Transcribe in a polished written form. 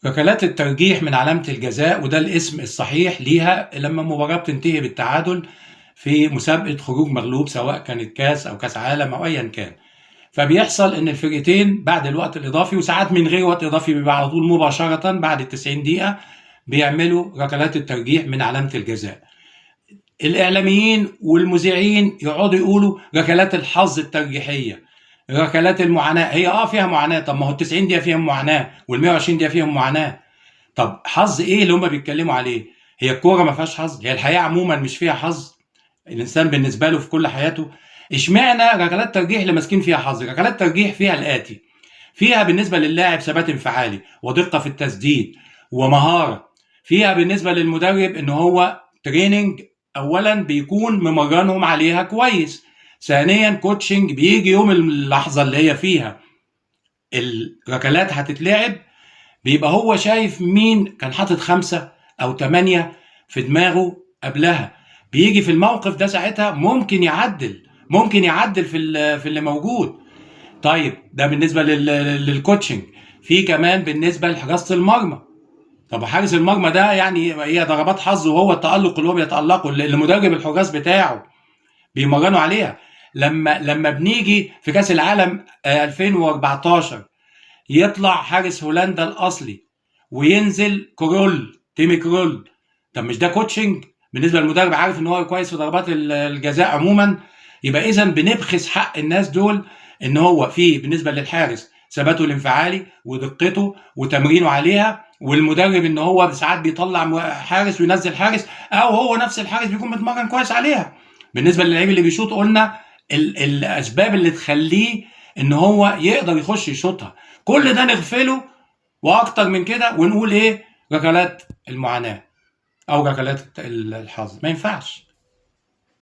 ركلات الترجيح من علامة الجزاء، وده الاسم الصحيح ليها لما المباراة بتنتهي بالتعادل في مسابقة خروج مغلوب، سواء كانت كاس أو كاس عالم أو أيا كان. فبيحصل إن الفرقتين بعد الوقت الإضافي، وساعات من غير وقت إضافي بيبقى على طول مباشرة بعد ال90 دقيقة، بيعملوا ركلات الترجيح من علامة الجزاء. الإعلاميين والمذيعين يقعدوا يقولوا ركلات الحظ الترجيحية، ركلات المعاناة. هي فيها معاناة، طب ما هو ال90 دقيقة فيهم معاناة وال120 دقيقة فيهم معاناة. طب حظ ايه اللي هم بيتكلموا عليه؟ هي الكورة ما فيهاش حظ؟ هي الحياة عموما مش فيها حظ؟ الانسان بالنسبة له في كل حياته، اشمعنى ركلات ترجيح اللي ماسكين فيها حظ؟ ركلات ترجيح فيها الاتي: فيها بالنسبة للاعب ثبات انفعالي ودقة في التسديد ومهارة، فيها بالنسبة للمدرب ان هو training اولا بيكون ممرنهم عليها كويس، ثانيا coaching بيجي يوم اللحظة اللي هي فيها الركلات هتتلعب بيبقى هو شايف مين كان حاطط 5 أو 8 في دماغه قبلها، بيجي في الموقف ده ساعتها ممكن يعدل في اللي موجود. طيب ده بالنسبة لل coaching. في كمان بالنسبة لحراسة المرمى. طب حارس المرمى ده يعني هي ضربات حظ، وهو التألق اللي هو بيتألقه اللي مدرب الحراس بتاعه بيمرنوا عليها. لما بنيجي في كأس العالم 2014 يطلع حارس هولندا الاصلي وينزل كرول، تيمي كرول. طب مش ده coaching بالنسبة للمدرب؟ عارف ان هو كويس في ضربات الجزاء عموما. يبقى اذا بنبخس حق الناس دول، ان هو في بالنسبة للحارس ثباته الانفعالي ودقته وتمرينه عليها، والمدرب ان هو ساعات بيطلع حارس وينزل حارس، او هو نفس الحارس بيكون متمرن كويس عليها. بالنسبة للعيب اللي بيشوط قلنا الاسباب اللي تخليه ان هو يقدر يخش يشوطها. كل ده نغفله واكتر من كده ونقول ايه؟ ركلات المعاناة او ركلات الحظ. ما ينفعش.